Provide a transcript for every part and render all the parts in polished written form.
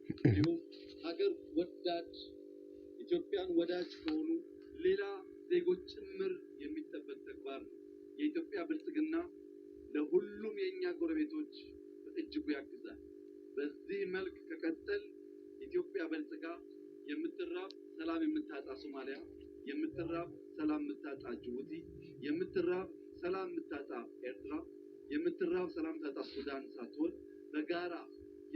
እንዲሁም ሀገር ወዳድ ኢትዮጵያን ወዳጅ ከሆኑ ሌላ ዜጎች ጭምር የሚጠበቅ ተግባር ነው። የኢትዮጵያ ብልጽግና ለሁሉም የእኛ ጎረቤቶች በእጅጉ ያግዛል። በዚህ መልክ ከቀጠል ኢትዮጵያ በልጽጋ የምትራብ ሰላም የምታጣ ሶማሊያ፣ የምትራብ ሰላም የምታጣ ጅቡቲ፣ የምትራብ ሰላም የምታጣ ኤርትራ፣ የምትራብ ሰላም የምታጣ ሱዳን ሳትሆን በጋራ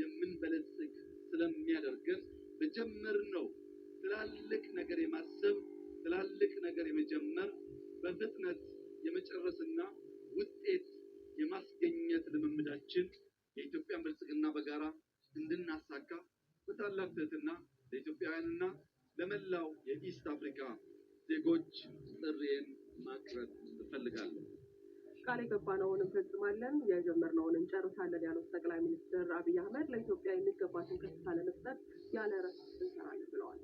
የምንበለጽግ ስለሚያደርገን በጀመርነው ትላልቅ ነገር የማሰብ፣ ትላልቅ ነገር የመጀመር፣ በፍጥነት የመጨረስና ውጤት የማስገኘት ልምምዳችን የኢትዮጵያን ብልጽግና በጋራ እንድናሳካ በታላቅ ትህትና ለኢትዮጵያውያንና ለመላው የ East Africa ዜጎች ጥሪዬን ማቅረብ እፈልጋለሁ። ቃል የገባነውን እንፈጽማለን፣ የጀመርነውን እንጨርሳለን ያሉት ጠቅላይ ሚኒስትር አብይ አህመድ ለኢትዮጵያ የሚገባትን ከፍታ ለመስጠት ያለ እረፍት እንሰራለን ብለዋል።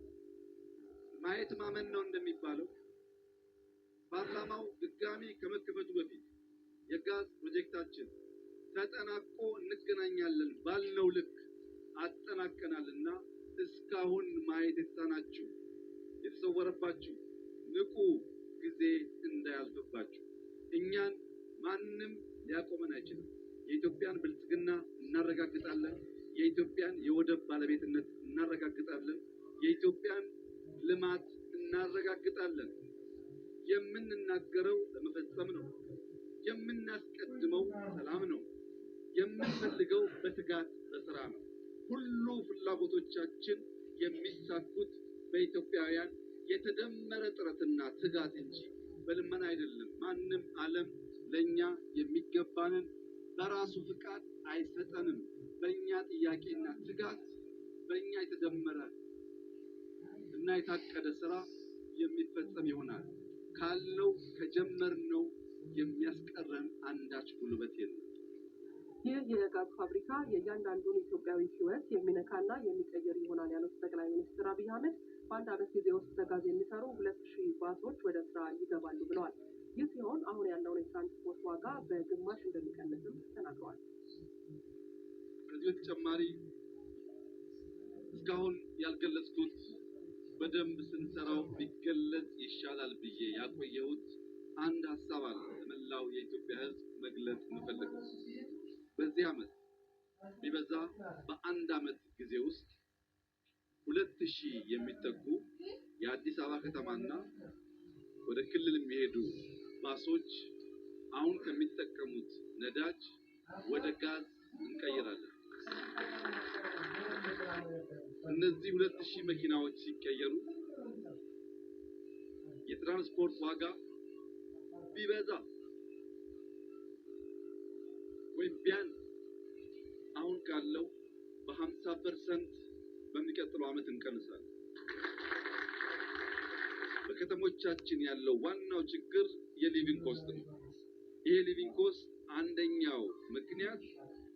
ማየት ማመን ነው እንደሚባለው፣ ፓርላማው ድጋሚ ከመከፈቱ በፊት የጋዝ ፕሮጀክታችን ተጠናቆ እንገናኛለን ባልነው ልክ አጠናቀናልና እስካሁን ማየት የተሳናችሁ፣ የተሰወረባችሁ ንቁ፣ ጊዜ እንዳያልፍባችሁ። እኛን ማንም ሊያቆመን አይችልም። የኢትዮጵያን ብልጽግና እናረጋግጣለን። የኢትዮጵያን የወደብ ባለቤትነት እናረጋግጣለን። የኢትዮጵያን ልማት እናረጋግጣለን። የምንናገረው ለመፈጸም ነው። የምናስቀድመው ሰላም ነው። የምንፈልገው በትጋት በስራ ነው። ሁሉ ፍላጎቶቻችን የሚሳኩት በኢትዮጵያውያን የተደመረ ጥረትና ትጋት እንጂ በልመና አይደለም። ማንም ዓለም ለኛ የሚገባንን በራሱ ፍቃድ አይሰጠንም። በእኛ ጥያቄና ትጋት፣ በእኛ የተደመረ እና የታቀደ ስራ የሚፈጸም ይሆናል። ካለው ከጀመርነው የሚያስቀረን አንዳች ጉልበት የለም። ይህ የጋዝ ፋብሪካ የእያንዳንዱን ኢትዮጵያዊ ሕይወት የሚነካና የሚቀይር ይሆናል ያሉት ጠቅላይ ሚኒስትር አብይ አህመድ በአንድ ዓመት ጊዜ ውስጥ በጋዝ የሚሰሩ 2000 ባሶች ወደ ስራ ይገባሉ ብለዋል። ይህ ሲሆን አሁን ያለውን የትራንስፖርት ዋጋ በግማሽ እንደሚቀንስም ተናግረዋል። ከዚህ በተጨማሪ እስካሁን ያልገለጽኩት፣ በደንብ ስንሰራው ቢገለጽ ይሻላል ብዬ ያቆየሁት አንድ ሀሳብ አለ። ለመላው የኢትዮጵያ ሕዝብ መግለጽ የምፈልገው በዚህ ዓመት፣ ቢበዛ በአንድ ዓመት ጊዜ ውስጥ 2000 የሚጠጉ የአዲስ አበባ ከተማና ወደ ክልል የሚሄዱ ባሶች አሁን ከሚጠቀሙት ነዳጅ ወደ ጋዝ እንቀይራለን። እነዚህ 2000 መኪናዎች ሲቀየሩ የትራንስፖርት ዋጋ ቢበዛ ወይም ቢያንስ አሁን ካለው በ50% በሚቀጥለው ዓመት እንቀንሳለን። በከተሞቻችን ያለው ዋናው ችግር የ living cost ነው። ይሄ living cost አንደኛው ምክንያት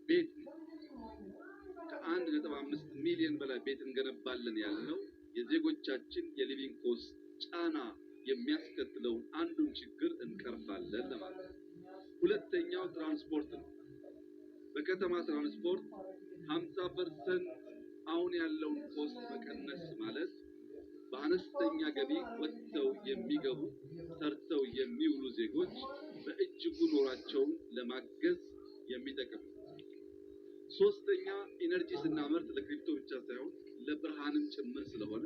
ቤት ነው። ከ1.5 ሚሊዮን በላይ ቤት እንገነባለን ያልነው የዜጎቻችን የ living cost ጫና የሚያስከትለውን አንዱን ችግር እንቀርፋለን ለማለት ነው። ሁለተኛው ትራንስፖርት ነው። በከተማ ትራንስፖርት 50% አሁን ያለውን cost መቀነስ ማለት በአነስተኛ ገቢ ወጥተው የሚገቡ፣ ሰርተው የሚውሉ ዜጎች በእጅጉ ኑሯቸውን ለማገዝ የሚጠቅም ነው። ሶስተኛ፣ energy ስናመርት ለ crypto ብቻ ሳይሆን ለብርሃንም ጭምር ስለሆነ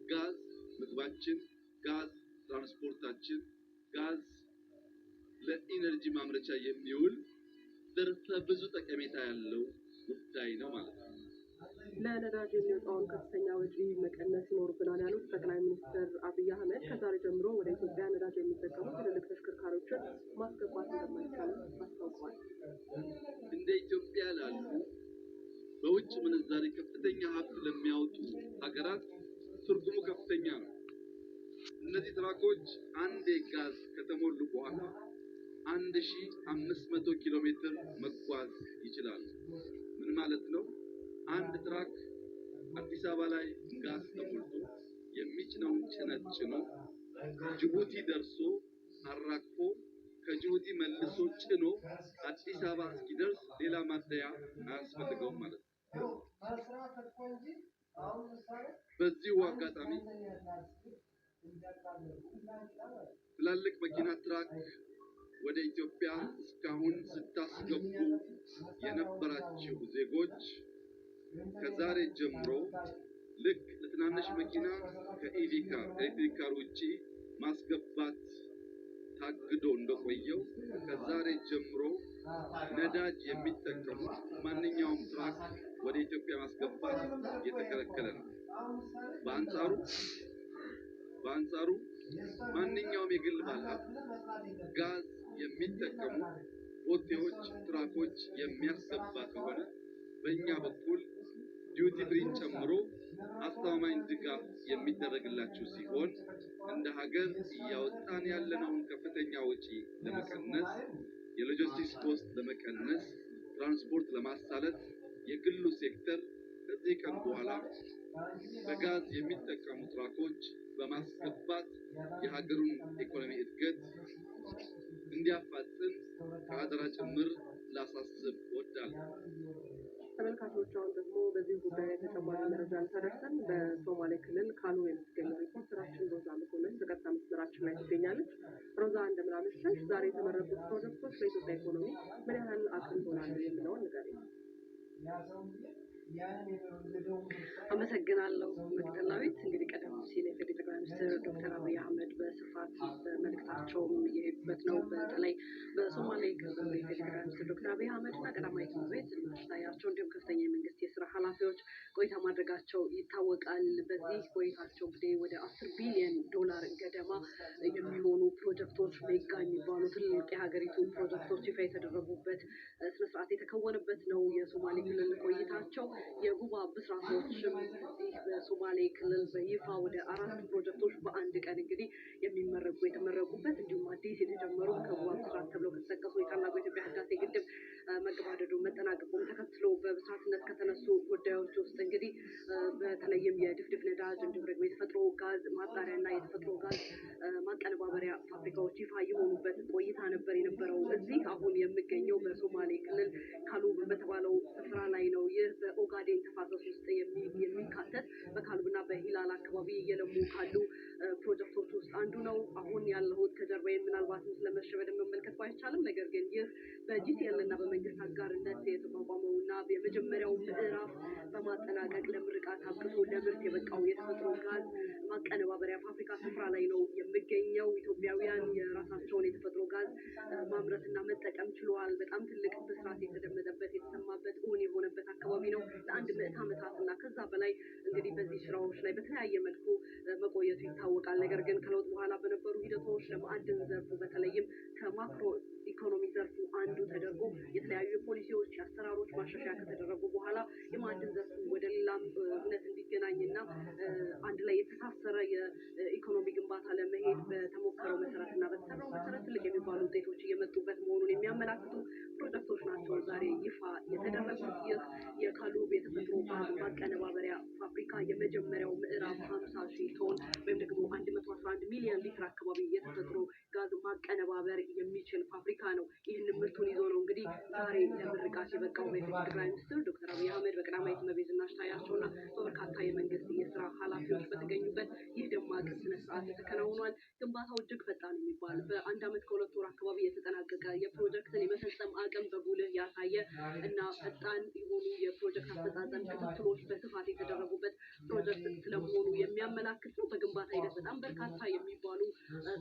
ጋዝ ምግባችን፣ ጋዝ ትራንስፖርታችን፣ ጋዝ ለ energy ማምረቻ የሚውል ዘርፈ ብዙ ጠቀሜታ ያለው ጉዳይ ነው ማለት ነው። ለነዳጅ የሚወጣውን ከፍተኛ ወጪ መቀነስ ይኖርብናል ያሉት ጠቅላይ ሚኒስትር አብይ አህመድ ከዛሬ ጀምሮ ወደ ኢትዮጵያ ነዳጅ የሚጠቀሙ ትልልቅ ተሽከርካሪዎችን ማስገባት እንደማይቻልም አስታውቀዋል። እንደ ኢትዮጵያ ላሉ በውጭ ምንዛሪ ከፍተኛ ሀብት ለሚያወጡ ሀገራት ትርጉሙ ከፍተኛ ነው። እነዚህ ትራኮች አንዴ ጋዝ ከተሞሉ በኋላ 1500 ኪሎ ሜትር መጓዝ ይችላሉ። ምን ማለት ነው? አንድ truck አዲስ አበባ ላይ ጋዝ ተሞልቶ የሚጭነውን ጭነት ጭኖ ጅቡቲ ደርሶ አራግፎ ከጅቡቲ መልሶ ጭኖ አዲስ አበባ እስኪደርስ ሌላ ማደያ አያስፈልገውም ማለት ነው። በዚሁ አጋጣሚ ትላልቅ መኪና truck ወደ ኢትዮጵያ እስካሁን ስታስገቡ የነበራችሁ ዜጎች ከዛሬ ጀምሮ ልክ ለትናንሽ መኪና ከ EV car electric car ውጪ ማስገባት ታግዶ እንደቆየው ከዛሬ ጀምሮ ነዳጅ የሚጠቀሙ ማንኛውም truck ወደ ኢትዮጵያ ማስገባት የተከለከለ ነው። በአንጻሩ ማንኛውም የግል ባለሀብት ጋዝ የሚጠቀሙ ቦቴዎች፣ truck ኦች የሚያስገባ ከሆነ በእኛ በኩል duty free ን ጨምሮ አስተማማኝ ድጋፍ የሚደረግላችሁ ሲሆን እንደ ሀገር እያወጣን ያለነውን ከፍተኛ ወጪ ለመቀነስ፣ የ logistics cost ለመቀነስ፣ ትራንስፖርት ለማሳለጥ የግሉ ሴክተር ከዚህ ቀን በኋላ በጋዝ የሚጠቀሙ truck ኦች በማስገባት የሀገሩን ኢኮኖሚ እድገት እንዲያፋጥን ከአደራ ጭምር ላሳስብ እወዳለሁ። ተመልካቾች አሁን ደግሞ በዚህ ጉዳይ ላይ ተጨማሪ መረጃ ልታደርሰን በሶማሌ ክልል ካሉ የምትገኘው ሪፖርተራችን ሮዛ መኮንን በቀጥታ መስመራችን ላይ ትገኛለች። ሮዛ እንደምን አመሸሽ? ዛሬ የተመረቁት ፕሮጀክቶች ለኢትዮጵያ ኢኮኖሚ ምን ያህል አቅም ይሆናሉ የሚለውን ንገሪኝ። አመሰግናለሁ መግደላዊት። እንግዲህ ቀደም ሲል የኢፌዴሪ ጠቅላይ ሚኒስትር ዶክተር አብይ አህመድ በስፋት በመልእክታቸውም እየሄዱበት ነው። በተለይ በሶማሌ ክልል የኢፌዴሪ ጠቅላይ ሚኒስትር ዶክተር አብይ አህመድ እና ቀዳማዊት እመቤት ዝናሽ ታያቸው እንዲሁም ከፍተኛ የመንግስት የስራ ኃላፊዎች ቆይታ ማድረጋቸው ይታወቃል። በዚህ ቆይታቸው እንግዲህ ወደ 10 ቢሊዮን ዶላር ገደማ የሚሆኑ ፕሮጀክቶች mega የሚባሉ ትልቅ የሀገሪቱ ፕሮጀክቶች ይፋ የተደረጉበት ስነስርዓት የተከወነበት ነው። የሶማሌ ክልል ቆይታቸው የጉባ ብስራቶችም እዚህ በሶማሌ ክልል በይፋ ወደ 4 ፕሮጀክቶች በአንድ ቀን እንግዲህ የሚመረቁ የተመረቁበት እንዲሁም አዲስ የተጀመሩ ከጉባ ብስራት ተብለው ከተጠቀሱ የታላቁ የኢትዮጵያ ህዳሴ ግድብ መገባደዱ መጠናቀቁም ተከትሎ በብስራትነት ከተነሱ ጉዳዮች ውስጥ እንግዲህ በተለይም የድፍድፍ ነዳጅ እንዲሁም ደግሞ የተፈጥሮ ጋዝ ማጣሪያና የተፈጥሮ ጋዝ ማቀነባበሪያ ፋብሪካዎች ይፋ የሆኑበት ቆይታ ነበር የነበረው። እዚህ አሁን የሚገኘው በሶማሌ ክልል ካሉብ በተባለው ስፍራ ላይ ነው። ይህ በኦጋዴን ተፋሰስ ውስጥ የሚካተት በካሉብና በሂላል አካባቢ እየለሙ ካሉ ፕሮጀክቶች ውስጥ አንዱ ነው። አሁን ያለሁት ከጀርባዬ ምናልባትም ስለመሸ በደንብ መመልከት ባይቻልም፣ ነገር ግን ይህ በጂሲኤል እና በመንግስት አጋርነት የተቋቋመው እና የመጀመሪያው ምዕራፍ በማጠናቀቅ ለምርቃት አብቅቶ ለምርት የበቃው የተፈጥሮ ጋዝ ማቀነባበሪያ ፋብሪካ ስፍራ ላይ ነው የሚገኘው። ኢትዮጵያውያን የራሳቸውን የተፈጥሮ ጋዝ ማምረትና መጠቀም ችለዋል። በጣም ትልቅ ብስራት የተደመጠበት የተሰማበት እውን የሆነበት አካባቢ ነው። ለአንድ ምዕት ዓመታት እና ከዛ በላይ እንግዲህ በዚህ ስራዎች ላይ በተለያየ መልኩ መቆየቱ ይታወቃል። ነገር ግን ከለውጥ በኋላ በነበሩ ሂደቶች ለማዕድን ዘርፉ በተለይም ከማክሮ ኢኮኖሚ ዘርፉ አንዱ ተደርጎ የተለያዩ የፖሊሲዎች የአሰራሮች ማሻሻያ ከተደረጉ በኋላ የማዕድን ዘርፉ ወደ ሌላም እውነት እንዲገናኝና አንድ ላይ የተሳሰረ የኢኮኖሚ ግንባታ ለመሄድ በተሞከረው መሰረት እና በተሰራው መሰረት ትልቅ የሚባሉ ውጤቶች እየመጡበት መሆኑን የሚያመላክቱ ፕሮጀክቶች ናቸው ዛሬ ይፋ የተደረጉት። ይህ የካሉብ የተፈጥሮ ጋዝ ማቀነባበሪያ ፋብሪካ የመጀመሪያው ምዕራፍ 50 ሺህ ቶን ወይም ደግሞ 111 ሚሊዮን ሊትር አካባቢ የተፈጥሮ ጋዝ ማቀነባበር የሚችል ፋብሪካ ነው። ይህንን ምርቱን ይዞ ነው እንግዲህ ዛሬ ለምርቃት የበቃው በኢፌዴሪ ጠቅላይ ሚኒስትር ዶክተር አብይ አህመድ በቀዳማዊት እመቤት ዝናሽ ታያቸውና በበርካታ የመንግስት የስራ ኃላፊዎች በተገኙበት ይህ ደማቅ ስነስርዓት ተከናውኗል። ግንባታው እጅግ ፈጣን የሚባል በ1 ዓመት ከ2 ወር አካባቢ የተጠናቀቀ የፕሮጀክትን የመፈጸም አቅም በጉልህ ያሳየ እና ፈጣን የሆኑ የፕሮጀክት አፈጻጸም ክትትሎች በስፋት የተደረጉበት ፕሮጀክት ስለመሆኑ የሚያመላክት ነው። በግንባታ ሂደት በጣም በርካታ የሚባሉ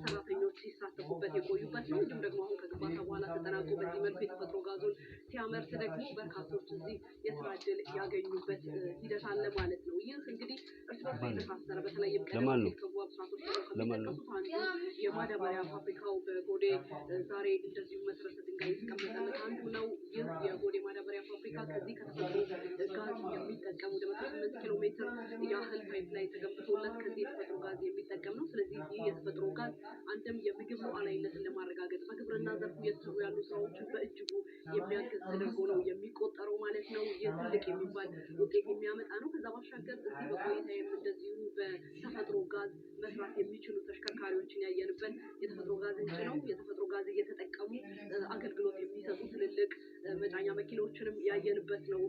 ሰራተኞች ሲሳተፉበት የቆዩበት ነው። እንዲሁም ደግሞ አሁን ከግንባታ በኋላ ተጠናቆ በዚህ መልኩ የተፈጥሮ ጋዙን ሲያመርት ደግሞ በርካቶች እዚህ የስራ እድል ያገኙበት ሂደት አለ ማለት ነው። ይህ እንግዲህ እርስ በርሱ የተሳሰረ በተለይም ቀደም ሲል ከጉባ ብስራቶች ከሚጠቀሱት አንዱ የማዳበሪያ ፋብሪካው በጎዴ ዛሬ እንደዚሁ መሰረተ ድንጋይ የተቀመጠለት አንዱ ነው። ይህ የጎዴ ማዳበሪያ ፋብሪካ ከዚህ ከተፈጥሮ ጋዝ የሚጠቀም ወደ 108 ኪሎ ሜትር ያህል pipeline ተገንብቶለት ከዚህ የተፈጥሮ ጋዝ የሚጠቀም ነው። ስለዚህ ይህ የተፈጥሮ ጋዝ አንድም የምግብ ሉዓላዊነትን ለማረጋገጥ በግብርና ዘርፉ እየተሰሩ ያሉ ስራዎችን በእጅጉ የሚያግዝ ተደርጎ ነው የሚቆጠረው ማለት ነው። ይህ ትልቅ የሚባል ውጤት የሚያመጣ ነው። ከዛ ባሻገር እዚህ በቆይታዬም እንደዚሁ በተፈጥሮ ጋዝ መስራት የሚችሉ ተሽከርካሪዎችን ያየንበት የተፈጥሮ ጋዝ ጭነው የተፈጥሮ ጋዝ እየተጠቀሙ አገልግሎት የሚሰጡ ትልልቅ መጫኛ መኪናዎችንም ያየንበት ነው።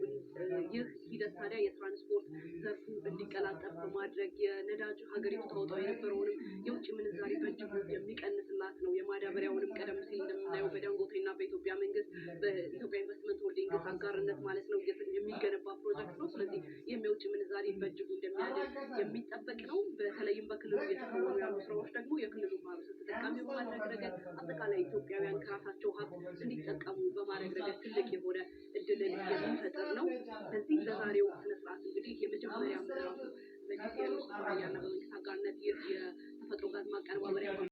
ይህ ሂደት ታዲያ የትራንስፖርት ዘርፉ እንዲቀላጠፍ በማድረግ የነዳጅ ሀገሪቱ ታወጣው የነበረውንም የውጭ ምንዛሪ በእጅጉ የሚቀንስላት ነው። የማዳበሪያውንም ቀደም ሲል እንደምናየው በዳንጎቴና በኢትዮጵያ መንግስት በኢትዮጵያ ኢንቨስትመንት ሆልዲንግስ አጋርነት ማለት ነው የሚገነባ ፕሮጀክት ነው። ስለዚህ ይህም የውጭ ምንዛሪ በእጅጉ እንደሚያደርግ የሚጠበቅ ነው። በተለይም በክልሉ እየተከወኑ ያሉ ስራዎች ደግሞ የክልሉ ማህበረሰብ ተጠቃሚ በማድረግ ረገድ አጠቃላይ ኢትዮጵያውያን ከራሳቸው ሀብት እንዲጠቀሙ በማድረግ ረገድ ትልቅ የሆነ እድልን የሚፈጥር ነው። በዚህ በዛሬው ስነስርዓት እንግዲህ የመጀመሪያ ምዕራፉ በጂሲኤል ኩባንያና በመንግስት አጋርነት ይህ የተፈጥሮ ጋዝ ማቀነባበሪያ